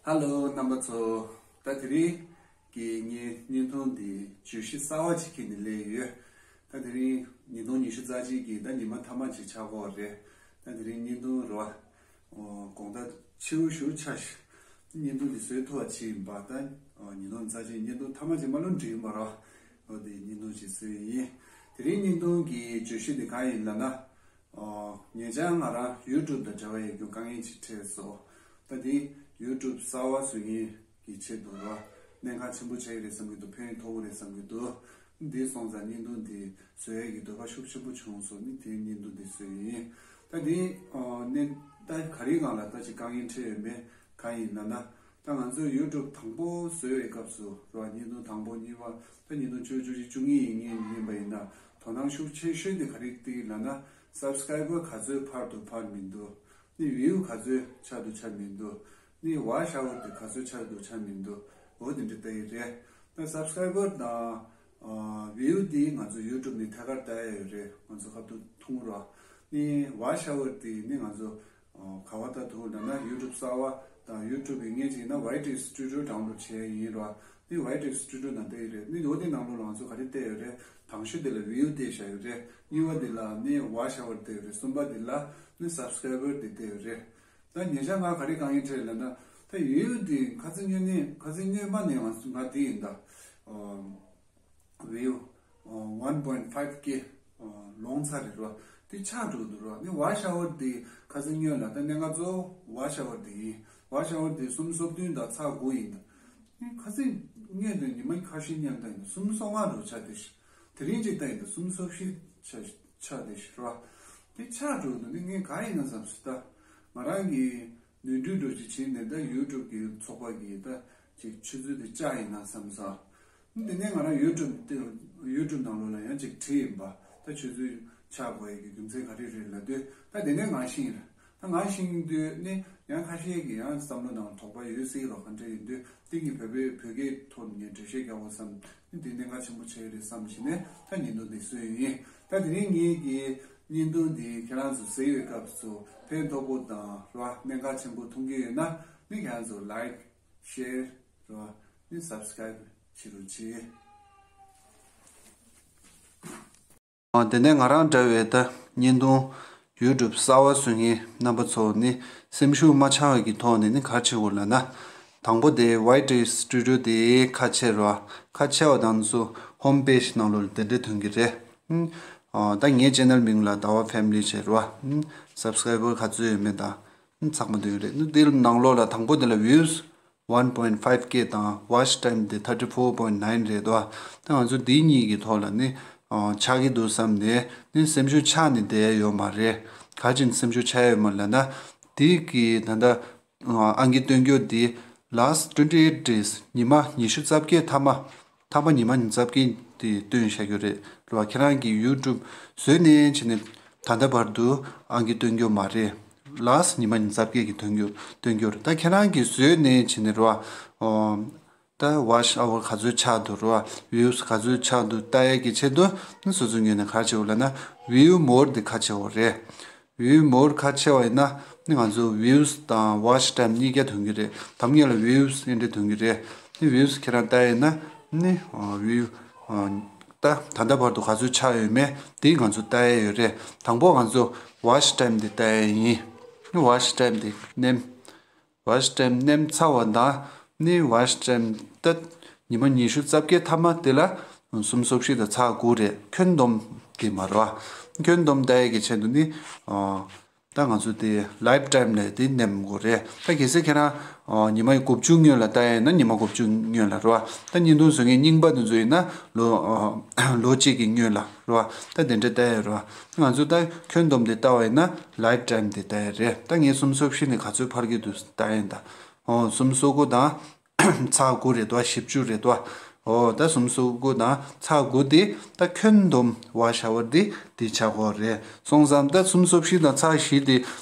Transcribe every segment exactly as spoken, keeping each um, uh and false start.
ཧ་ལོ་རྣམ་པ་ཚོ། ད་དེ་རིང་གི་ངའི་བརྙན་ཐུང་འདི་བརྗོད་གཞི་གསར་བ་ཅིག་འཁྱེར་ནས་སླེབས་ཡོད། ད་དེ་རིང་ཉིས་སྟོང་ཉི་ཤུ་རྩ་གཅིག་གི་ད་ཉི་མ་མཐའ་མ་ཅིག་ཆགས་ཀྱི་ཡོད་རེད། ད་དེ་རིང་བརྙན་ཐུང་རོ། ཨོ། དགོང་དག་ཕྱི་དྲོ་ཞེ་པོ་ཆགས་ཤག་བརྙན་ཐུང་འདི་བཟོ་ཐུབ་པ་ཅིག་ཡིན་པ། ད་ཨོ་ཉིས་སྟོང་ཉི་ཤུ་རྩ་གཅིག་བརྙན་ཐུང་མཐའ་མ་ཅིག་མ་ལོ་འགྲིག་མ་རོ། ཨོ་དེ་བརྙན་ཐུང་ཅིག་བཟོས་ཡིན། དེ་རིང་བརྙན་ཐུང་གི་བརྗོད་གཞི་འདི་གང་ཡིན་ལབ་ན། ཨོ། ཉེ་ཆར་ང་རང་ཡུ་ཊུབ་དང་འབྲེལ་བ་ཡོད་རྒྱུ་དཀའ་ངལ་ཅིག་འཕྲད་སོང་། ད་དེ་ཡུ་ཊུབ་གསར་བ་བཟོ་མཁན་གྱི་ཆེད་དུ་རོ། གནད་འགག་ཆེན་པོ་ཆགས་ཀྱི་རེད་བསམ་གྱི་འདུག་ཕན་ཐོགས་ཀྱི་རེད་བསམ་གྱི་འདུག་འདི་སོང་ཙང་བརྙན་ཐུང་འདི་བཟོ་ཡས་ཀྱི་འདོད་པ་ཤུགས་ཆེན་པོ་བྱུང་སོང་ནི་དེ་བརྙན་ཐུང་འདི་བཟོས་ཡིན། ད་དེ་ཨོ་ནས་ད་ག་རེའི་སྒང་ལ་ད་ཅིག་དཀའ་ངལ་འཕྲད་ཡོད་མེད་གང་ཡིན་ལབ་ན། ད་ང་ཚོས་ཡུ་ཊུབ་དང་པོ་བཟོས་པའི་སྐབས་སུ་རོ། བརྙན་ཐུང་དང་པོ་གཉིས་པ། ད་བརྙན་ཐུང་བཅུ་བཅུ་བཅུ་གཉིས་ཡིན་ངེས་ཡིན་པ་ཡིན་ན། དོ་སྣང་ཤུགས་ཆེ་ཤོས་དེ་ག་རེ་བསྟན་ལབ་ན། སབ་སི་ཀ་རའི་བར་ག་ཚོད་འཕར་འདུག་འཕར་མི་འདུག་ནི་བིའུ་ག་ཚོད་ཆགས་འདུག་ཆགས་མི་འདུག་ནི་ཝ་ཆ་ཨ་ཝར་དེ་ག་ཚོད་ཆགས་འདུག་ཆགས་མི་འདུག་འོ་དེ་འདྲ་ལྟ་ཡི་རེད། ད་སབ་སི་ཀ་རའི་བར་དང་ཨ་བིའུ་དེ་ང་ཚོ་ཡུ་ཊུབ་ནས་ཐད་ཀར་ལྟ་ཡ་ཡོད་རེད། ང་ཚོ་ཁ་ཐུག་མཐོང་རོགས། ནི་ཝ་ཆ་ཨ་ཝར་དེ་ནི་ང་ཚོ་ཨོ། ག་བ་ལྟ་འདུག་ལབ་ན། ཡུ་ཊུབ་གསར་བ་དང་ཡུ་ཊུབ་ཡིན་ངེས་ཅིག་ན་ཝའི་ཊི་སི་ཊུ་ཌི་ཡོ་ཌའུན་ལོཌ་བྱས་ཡིན་རོ། ནི་ཝའི་ཊི་སི་ཊུ་ཌི་ཡོ་ནང་བལྟས་ཡིན་རེད། ནི་འོ་དེ་ནང་ལོགས་ལ་ང་ཚོ་ག་རེ་བལྟས་ཡོད་རེད། དང་ཤོས་དེ་ལ་བིའུ་བལྟས་བཞག་ཡོད་རེད། གཉིས་པ་དེ་ལ་ནི་ཝ་ཆ་ཨ་ཝར་བལྟས་ཡོད་རེད། གསུམ་པ་དེ་ལ་ནི་སབ་སི་ཀ་རའི་བར་དེ་བལྟས་ཡོད་རེད། ད་ཉེ་ཆར་ང་ག་རེ་དཀའ་ངལ་འཕྲད་ལབ་ན། ད་བིའུ་དེ་ཁ་སང་སྔོན་ནས་ཁ་སང་སྔོན་མ་ནས་ང་ང་དེ་ཡིན་ད། ཨོ། བིའུ་ཝན་པོ་ཡིན་ཕའིབ་ཀེ་ལོངས་ཚར་རེད་རོ། དེ་ཆག་འགྲོ་འདུག་རོ། ནི་ཝ་ཆ་ཨ་ཝར་དེ་ཁ་སང་སྔོན་ལ་ད་གནད་འགག་གཙོ་བོ་ཝ་ཆ་ཨ་ཝར་དེ་ཡིན། ཝ་ཆ་ཨ་ཝར་དེ་སུམ་སོ་བདུན་དང་ཚེག་དགུ་ཡིན་ད། ནི་ཁ་སང་སྔོན་དུ་ཉི་མ་ཁ་ཤས་མཉམ་དུ་ཡིན་ད་སུམ་སོ་ལྔ་འགྲོ་ཆགས་དེ་ཤི། དེ་རིང་ཅིག་ལྟ་ཡིན་ད་སུམ་སོ་བཞི་ཆགས་ཆགས་དེ་ཤི་རོ། དེ་ཆག་འགྲོ་འདུག་ནི་ངས་ག་ཡིན་ན་བསམ་སོང་ད། ང་རང་གི་ནུས་མཐུ་འགྲོ་ཅིག་བྱས་ནས་ད་ཡུ་ཊུབ་ཀྱི་ཚོགས་པ་གི་ད་ཅིག་ཆུ་ཚོད་དེ་བཅག་ཡིན་ན་བསམ་སོང་། དེ་ནས་ང་རང་ཡུ་ཊུབ་དེ་ཡུ་ཊུབ་ནང་ལོགས་ལ་ཡང་ཅིག་བྲིས་ཡིན་པ། ད་ཆུ་ཚོད་ཆག་དགོས་ཡས་ཀྱི་རྒྱུ་མཚན་ག་རེ་རེད་ལབ་དུས། ད་དེ་ནས་ང་ཤེས་རེད། ད་ང་ཤེས་དུས་ནི་ཡང་ཁ་ཤས་ཀྱི་ཡང་བསམ་བློ་ནང་དོགས་པ་ཡོད་སྲིད་རོགས། ག་འདྲ་ཡིན་དུས་དེ་ངས་བོད་པའི་བོད་སྐད་ཐོག་ནས་ངས་འགྲེལ་བཤད་རྒྱག་དགོས་བསམ། ནི་དེ་གནད་འགག་ཆེན་པོ་ཆགས་ཀྱི་རེད་བསམ་བྱས་ནས་ད་བརྙན་ཐུང་འདི་བཟོས་ཡིན། ད་དེ་རིང་ངེད་ཀྱི་བརྙན་ཐུང་འདི་ཁྱེད་རང་ཚོ་གཟིགས་པའི་སྐབས་སུ་ཕན་ཐོགས་པོ་དང་རོ། གནད་འགག་ཆེན་པོ་མཐོང་གི་ཡོད་ན་ནི་ཁྱེད་རང་ཚོ་ལའིཀ། ཤེར་རོ། ནི་སབ་སི་ཀ་རའིབ་བྱེད་རོགས་གྱིས། དེ་ནས་ང་རང་འདྲ་བའི་ད་བརྙན་ཐུང་ཡུ་ཊུབ་གསར་བ་བཟོ་མཁན་རྣམ་པ་ཚོ་ནི་སེམས་ཤུགས་མ་ཆག་པའི་གི་ཐོག་ནས་ནི་ག་རེ་བྱེད་དགོས་ལབ་ན། དང་པོ་དེ་ཝའི་ཊི་སི་ཊུ་ཌི་ཡོ་དེ་ཁ་ཕྱེ་རོ། ཁ་ཕྱེ་བ་དང་ཚུ་ཧོམ་པེ་ཇི་ནང་ལོགས་ལ་དེ་འདྲ་ཐོན་གྱི་རེད། ཨ་ད་ངའི་ཆེ་ནལ་མིང་ལ་ཟླ་བ་ཕེ་མི་ལི་བྱས་རོ། སབ་སི་ཀ་རའིབ་བར་ག་ཚོད་ཡོད་མེད་དང་ཚང་མ་འདུག་རེད། ནི་དེ་ནང་ལོགས་ལ་དང་པོ་དེ་ལ་ཝིའུ་སི་ཝན་པོ་ཡིན་ཕའིབ་ཀེ་དང་ཝ་ཆི་ཊའིམ་དེ་ཐར་ཊི་ཕོར་པོ་ཡིན་ནའིན་རེད་དོ། ད་ང་ཚོ་འདི་གཉིས་ཀྱི་ཐོག་ལ་ནི་ཨ་ཆགས་ཀྱི་འདུག་བསམ་ནས་ནི་སེམས་ཤུགས་ཆག་ནས་བསྡད་ཡ་ཡོད་མ་རེད། ག་ཅིན་སེམས་ཤུགས་ཆག་ཡ་ཡོད་མ་རེད་ལབ་ན། དེ་གི་ད་ལྟ་ཨང་ཀི་སྟོན་རྒྱུ་དེ་last twenty eight days ཉི་མ་ཉི་ཤུ་རྩ་བརྒྱད་ཐ་མ། ཐ་མ་ཉི་མ་ཉི་ཤུ་རྩ་བརྒྱད་དེ་སྟོན་བཞག་རྒྱུ་རེད་རོ། ཁྱེད་རང་གི་ཡུ་ཊུབ་བཟོས་ནས་བྱས་ནས་ད་ལྟ་བར་དུ་ཨང་ཀི་སྟོན་རྒྱུ་མ་རེད། ལཱསི་ཊི་ཉི་མ་ཉི་ཤུ་རྩ་བརྒྱད་ཀྱི་སྟོན་རྒྱུ་སྟོན་རྒྱུ་རེད། ད་ཁྱེད་རང་གིས་བཟོས་ནས་བྱས་ནས་རོ། ཨོ། ད་ཝ་ཆི་ཨ་ཝར་ག་ཚོད་ཆགས་འདུག་རོ། ཝིའུ་སི་ག་ཚོད་ཆགས་འདུག་ལྟ་ཡས་ཀྱི་ཆེད་དུ་ནི་སོ་སོའི་ངོས་ནས་ག་རེ་བྱེད་དགོས་ལབ་ན། ཝིའུ་མོར་དེ་ཁ་ཕྱེ་དགོས་རེད། ཝིའུ་མོར་ཁ་ཕྱེ་བ་ཡིན་ན་ནི་ང་ཚོ་ཝིའུ་སི་དང་ཝ་ཆི་ཊའིམ་གཉིས་ཀ་ཐོན་གྱི་རེད། དམ་ངེས་ལ་ཝིའུ་སི་ཨེ་འདྲ་ཐོན་གྱི་རེད། ནི་ཝིའུ་སི་ཁྱེད་རང་ལྟ་ཡིན་ན་ནི་ཝིའུ་ད་ད་ལྟ་བར་དུ་ག་ཚོད་ཆགས་ཡོད་མེད་དེ་ང་ཚོ་ལྟ་ཡས་ཡོད་རེད། དང་པོ་ང་ཚོ་ཝ་ཆི་ཊའིམ་དེ་ལྟ་ཡས་ཡིན། ནི་ཝ་ཆི་ཊའིམ་དེ་ནེམ། ཝ་ཆི་ཊའིམ་ནེམ་ཚར་བ་དང་ནི་ཝ་ཆི་ཊའིམ་ད་ཉི་མ་ཉི་ཤུ་རྩ་བརྒྱད་ཐ་མ་དེ་ལ་སུམ་སོ་བཞི་དང་ཚེག་དགུ་རེད། ཁྱོན་བསྡོམས་ཀྱི་མ་རེད་བ། ཁྱོན་བསྡོམས་ལྟ་ཡས་ཀྱི་ཆེད་དུ་ནི་ཨ་ད་ང་ཚོ་དེ་ལའིབ་ཊའིམ་ལ་དེ་ནེམ་དགོས་རེད། ད་གལ་སྲིད་ཁྱེད་རང་ཨ་ཉི་མ་དགུ་བཅུ་སྔོན་ལ་ལྟ་ཡས་ན་ཉི་མ་དགུ་བཅུ་སྔོན་ལ་རེད་བ། ད་བརྙན་ཐུང་བཟོ་མཁན་རྙིང་པ་དེ་ཚོ་ཡིན་ན་ལོ་ཨ་ལོ་གཅིག་གི་སྔོན་ལ་རེད་བ། ད་དེ་འདྲ་ལྟ་ཡས་རེད་བ། ང་ཚོ་ད་ཁྱོན་བསྡོམས་དེ་ལྟ་བ་ཡིན་ན་ལའིབ་ཊའིམ་དེ་ལྟ་ཡས་རེད། ད་ངས་སུམ་སོ་བཞི་ནས་ག་ཚོད་འཕར་གྱི་འདུག་ལྟ་ཡས་ད། ཨོ་སུམ་སོ་དགུ་དང་ཚེག་དགུ་རེད་དོ། བཞི་བཅུ་རེད་དོ། ཨོ་ད་སུམ་སོ་དགུ་དང་ཚེག་དགུ་དེ་ད་ཁྱོན་བསྡོམས་ཝ་ཆི་ཨ་ཝར་དེ་དེ་ཆགས་ཀྱི་ཡོད་རེད། སོང་ཙང་ད་སུམ་སོ་བཞི་དང་ཚེག་བཞི་དེ་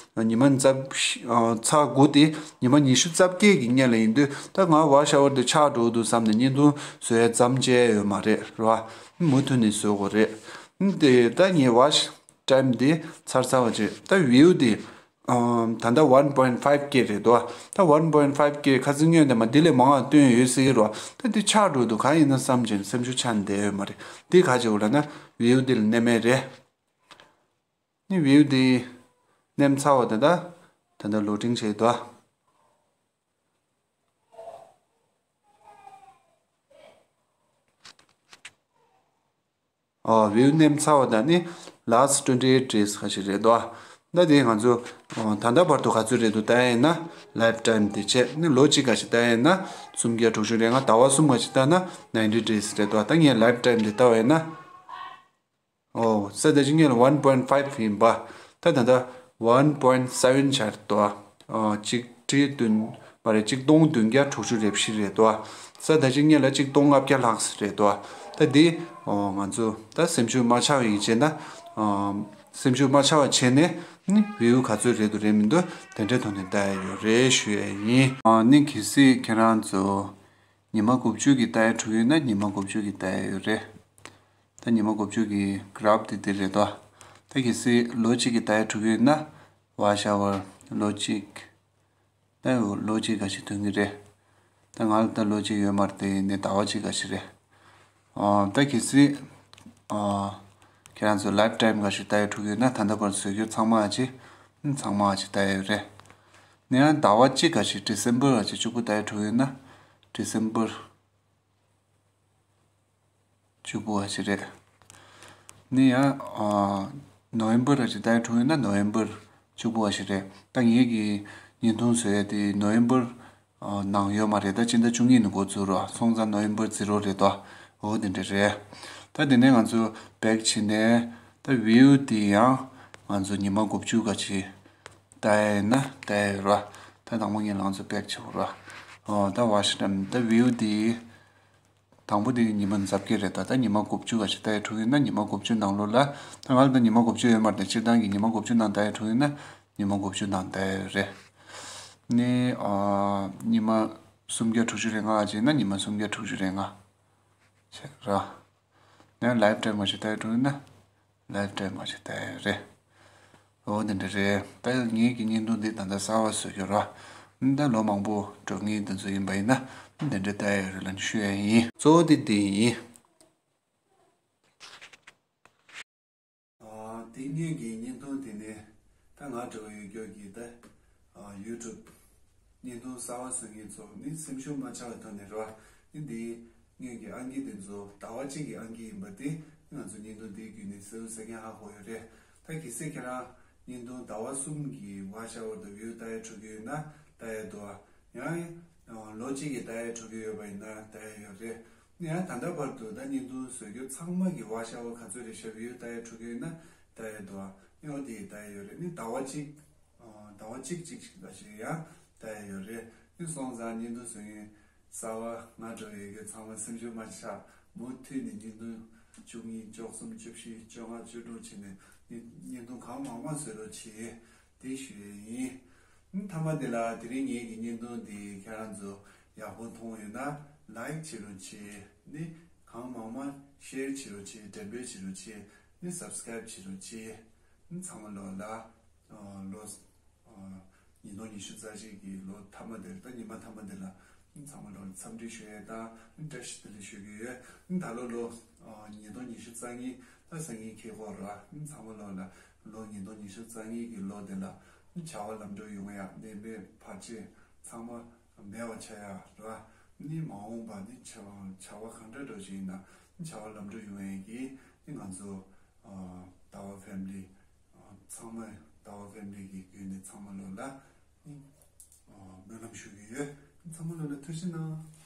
ཉི་མ་ཉི་ཤུ་རྩ་བཞི་ཨ་ཚེག་དགུ་དེ་ཉི་མ་ཉི་ཤུ་རྩ་བརྒྱད་ཀྱི་སྔོན་ལ་ཡིན་དུས་ད་ང་ཝ་ཆི་ཨ་ཝར་དེ་ཆག་འགྲོ་གི་འདུག་བསམ་ནས་བརྙན་ཐུང་བཟོ་ཡ་མཚམས་བཅད་ཡ་ཡོད་མ་རེད་རེད་བ། མུ་མཐུད་ནས་བཟོ་དགོས་རེད། དེ་ད་ངས་ཝ་ཆི་ཊའིམ་དེ་ཚར་ཚར་བ་བྱས། ད་ཝིའུ་དེ་ ཨམ། ད་ལྟ་one point five K རེད་དོ། ད་one point five K ཁ་སང་སྔོན་དེ་མ་འདི་ལས་མང་བ་བཏོན་ཡོད་ཟེར་གྱི་རོ། ད་འདི་ཆག་འགྲོ་འདུག་གང་ཡིན་ན་བསམ་བྱས་ནས་སེམས་ཤུགས་ཆག་བསྡད་ཡོད་མ་རེད། འདི་ག་བྱེད་དགོས་ལབ་ན་view འདི་ལ་མནན་མེད་རེད། ནི་view འདི་མནན་ཚར་བ་ད་ལྟ་ད་ལྟ་loading བྱེད་དོ། ཨོ། view མནན་ཚར་བ་དང་ནི་last twenty eight days ག་ཞིག་རེད་དོ། ད་དེ་ང་ཚོ་ཨོ། ད་ལྟ་བར་དུ་ག་ཚོད་རེད་འདུག་ལྟ་ཡ་ཡིན་ན་lifetime དེ་བྱས་ནི་ལོ་གཅིག་ག་ཞིག་ལྟ་ཡ་ཡིན་ན་སུམ་བརྒྱ་དྲུག་ཅུ་རེ་ལྔ། ཟླ་བ་གསུམ་ག་ཞིག་ལྟ་ན་ninety days རེད་དོ། ད་ངས་lifetime དེ་ལྟ་བ་ཡིན་ན། ཨོ། ས་ད་ཅི་ངས་one point five ཡིན་པ། ད་ད་ད་one point seven ཆགས་འདུག་ཨོ། གཅིག་ཁྲི་བདུན་མ་རེད། གཅིག་སྟོང་བདུན་བརྒྱ་དྲུག་ཅུ་རེ་བཞི་རེད་འདུག་ས་ད་ཅི་ངས་ལ་གཅིག་སྟོང་ལྔ་བརྒྱ་ལྷག་ཙམ་རེད་འདུག་ད་འདི་ཨོ། ང་ཚོ་ད་སེམས་ཤུགས་མ་ཆག་པ་ཡིན་བྱས་ན། ཨོ། སེམས་ཤུགས་མ་ཆག་པ་བྱས་ནས་ནི་view ག་ཚོད་རེད་འདུག་རེད་མི་འདུག་དེ་འདྲའི་ཐོག་ནས་ལྟ་ཡ་ཡོད་རེད་ཞུ་ཡ་ཡིན། ཨོ། ནི་གལ་སྲིད་ཁྱེད་རང་ཚོ་ཉི་མ་དགུ་བཅུ་གི་ལྟ་ཡ་འགྲོ་གི་ཡོད་ན་ཉི་མ་དགུ་བཅུ་གི་ལྟ་ཡ་ཡོད་རེད། ད་ཉི་མ་དགུ་བཅུ་གི་graph དེ་འདི་རེད་དོ། ད་གལ་སྲིད་ལོ་གཅིག་གི་ལྟ་ཡ་འགྲོ་གི་ཡོད་ན་watch hour ལོ་གཅིག་ད་ལོ་གཅིག་ག་ཞིག་ཐོན་གི་རེད། ད་ང་ལ་ད་ལོ་གཅིག་ཡོད་མ་རེད། དེ་ཡིན་ནའི་ཟླ་བ་གཅིག་ག་ཞིག་རེད། ཨ། ད་གལ་སྲིད་ཨ། ཁྱེད་རང་ཚོ་lifetime ག་ཞིག་ལྟ་ཡ་འགྲོ་གི་ཡོད་ན་ད་ལྟ་བར་བཟོས་རྒྱུ་ཚང་མ་ཨ་ཅི། ཚང་མ་ཨ་ཅི་ལྟ་ཡ་ཡོད་རེད། ནི་ཡང་ཟླ་བ་གཅིག་ག་ཞིག་December ག་ཞིག་བཅུ་དགུ་ལྟ་ཡ་འགྲོ་གི་ཡོད་ན་December བཅུ་དགུ་བ་ཞིག་རེད། ནི་ཡང་ཨ། November ར་ཅིག་ལྟ་ཡ་འགྲོ་ཡོད་ན་November བཅུ་དགུ་བ་ཞིག་རེད། ད་ངེད་ཀྱི་བརྙན་ཐུང་བཟོ་ཡ་དེ་November ཨ། ནང་ཡོད་མ་རེད། ད་སྤྱི་ཟླ་བཅུ་གཉིས་ནས་འགོ་འཛུགས་རོགས། སོང་ཙང་November zero རེད་དོ། འོ་དེ་འདྲ་རེད། ད་དེ་ནས་ང་ཚོ་back བྱས་ནས་ད་view དེ་ཡང་ང་ཚོ་ཉི་མ་དགུ་བཅུ་ག་ཅིག་ལྟ་ཡ་ཡིན་ན་ལྟ་ཡ་ཡོད་ར། ད་དང་པོ་ངས་ང་ཚོ་back བྱེད་དགོས་ར། ཨོ། ད་watch time ད་view དེ། དང་པོ་དེ་ཉི་མ་འཛབ་ཀྱི་རེད། ད་ད་ཉི་མ་དགུ་བཅུ་ག་ཞིག་ལྟ་ཡ་འགྲོ་གི་ཡོད་ན་ཉི་མ་དགུ་བཅུ་ནང་ལོགས་ལ། ད་ང་ལ་ད་ཉི་མ་དགུ་བཅུ་ཡོད་མ་རེད། སྤྱིར་བཏང་གི་ཉི་མ་དགུ་བཅུ་ནང་ལྟ་ཡ་འགྲོ་གི་ཡོད་ན་ཉི་མ་དགུ་བཅུ་ནང་ལྟ་ཡ་ཡོད་རེད། ནི་ཨ། ཉི་མ་སུམ་བརྒྱ་དྲུག་ཅུ་རེ་ལྔ་ཅིག་ཡིན་ན་ཉི་མ་སུམ་བརྒྱ་དྲུག་ཅུ་རེ་ལྔ་ཅིག་ར། ནས་lifetime ག་ཞིག་ལྟ་ཡ་འགྲོ་གི་ཡོད་ན་lifetime ག་ཞིག་ལྟ་ཡ་ཡོད་རེད། འོ་དེ་འདྲ་རེད། ད་ངེད་ཀྱི་བརྙན་ཐུང་འདི་ད་ལྟ་གསར་བ་བཟོ་རྒྱུ་ར། ད་ལོ་མང་པོ་འགྲོ་མཁན་དེ་ཚོ་ཡིན་པ་ཡིན་ན་དེ་འདྲ་ལྟ་ཡ་ཡོད་རེད་ལབ་ནས་ཞུ་ཡ་ཡིན། གཙོ་བོ་དེ་དེ་ཡིན། ཨ། དེ་སྔོན་གྱི་བརྙན་ཐུང་དེ་ནི་ད་ང་འདྲ་བོ་ཡོད་རྒྱུ་གི་ད་ཨ། YouTube བརྙན་ཐུང་གསར་བ་བཟོ་མཁན་ཚོ་ནི་སེམས་ཤུགས་མ་ཆག་པའི་ཐོག་ནས་རེད་བ། ནི་འདི་སྔོན་གྱི་ཨང་ཀི་དེ་ཚོ་ཟླ་བ་གཅིག་གི་ཨང་ཀི་ཡིན་པ་དེ་ང་ཚོ་བརྙན་ཐུང་འདིའི་བརྒྱུད་ནས་གསལ་པོ་གསལ་རྐྱང་ཧ་གོ་ཡོད་རེད། ད་གལ་སྲིད་ཁྱེད་རང་བརྙན་ཐུང་ཟླ་བ་གསུམ་གྱི་watch hour དང་view ལྟ་ཡ་འགྲོ་གི་ཡོད་ན་ལྟ་ཡ་འདུག་ཡང་ལོ་གཅིག་གི་ལྟ་ཡ་འགྲོ་གི་ཡོད་པ་ཡིན་ན་ལྟ་ཡ་ཡོད་རེད། ཡང་ད་ལྟ་བར་དུ་ད་བརྙན་ཐུང་བཟོ་རྒྱུ་ཚང་མ་གི་watch hour ག་ཚོད་རེད་ཤག view ལྟ་ཡ་འགྲོ་གི་ཡོད་ན་ལྟ་ཡ་འདུག་ཨ་ནི་འོ་དེ་ལྟ་ཡ་ཡོད་རེད། ནི་ཟླ་བ་གཅིག་ཨ། ཟླ་བ་གཅིག་གཅིག་ཞིག་ལ་ཞིག་ཡང་ལྟ་ཡ་ཡོད་རེད། ནི་སོང་ཙང་བརྙན་ཐུང་བཟོ་མཁན་གསར་བ་ང་འདྲ་བོ་ཡོད་རྒྱུ་ཚང་མ་སེམས་ཤུགས་མ་ཆག་མུ་མཐུད་ནས་བརྙན་ཐུང་བཅུ་གཉིས་བཅུ་གསུམ་བཅུ་བཞི་བཅོ་ལྔ་བཅུ་དྲུག་བྱས་ནས་བརྙན་ཐུང་གང་མང་མང་བཟོ་རོགས་བྱེད། དེ་ཞུ་ཡས་ཡིན། ཨ། མཐའ་མ་དེ་ལ་དེ་རིང་ངེད་ཀྱི་བརྙན་ཐུང་འདི་ཁྱེད་རང་ཚོ་ཡག་པོ་མཐོང་ཡོད་ན་like བྱེད་རོགས་བྱེད། ནི་གང་མང་མང་share བྱེད་རོགས་བྱེད། འགྲེམས་སྤེལ་བྱེད་རོགས་བྱེད། ནི་subscribe བྱེད་རོགས་བྱེད། ཨ། ཚང་མ་ལོ་ལ་ཨ། ལོ་ཨ། ཉིས་སྟོང་ཉི་ཤུ་རྩ་གཅིག་གི་ལོ་མཐའ་མ་དེར་ད་ཉི་མ་མཐའ་མ་དེ་ལ་ཨ། ཚང་མ་ལོ་ལ་འཚམས་འདྲི་ཞུ་ཡས་དང་བཀྲ་ཤིས་བདེ་ལེགས་ཞུ་གི་ཡོད། ཨ། ད་ལོ་ལོ་ཨ། ཉིས་སྟོང་ཉི་ཤུ་རྩ་གཉིས་ད་སང་ཉིན་འཁེལ་གོ་ར། ཨ། ཚང་མ་ལོ་ལ་ལོ་ཉིས་སྟོང་ཉི་ཤུ་རྩ་གཉིས་ཀྱི་ལོ་དེ་ལ་ཨ། བྱ་བ་ལམ་འགྲོ་ཡོང་ཡ། ནད་མེད་བར་ཆད་ཚང་མ་མེད་པ་ཆགས་ཡ་ར། ནི་མ་འོངས་པ་ནི་བྱ་བྱ་བ་གང་འདྲ་འགྲོ་བཞིན་ཡིན་ན་བྱ་བ་ལམ་འགྲོ་ཡོང་ཡ་གི་ནི་ང་ཚོ་ཨ། ཟླ་བ་family ཨ། ཚང་མ་ཟླ་བ་family གི་བརྒྱུད་ནས་ཚང་མ་ལོ་ལ་ནི་ཨ། སྨོན་ལམ་ཞུ་གི་ཡོད། ཚང་མ་ལོ་ལ་ཐུགས་རྗེ་གནང་།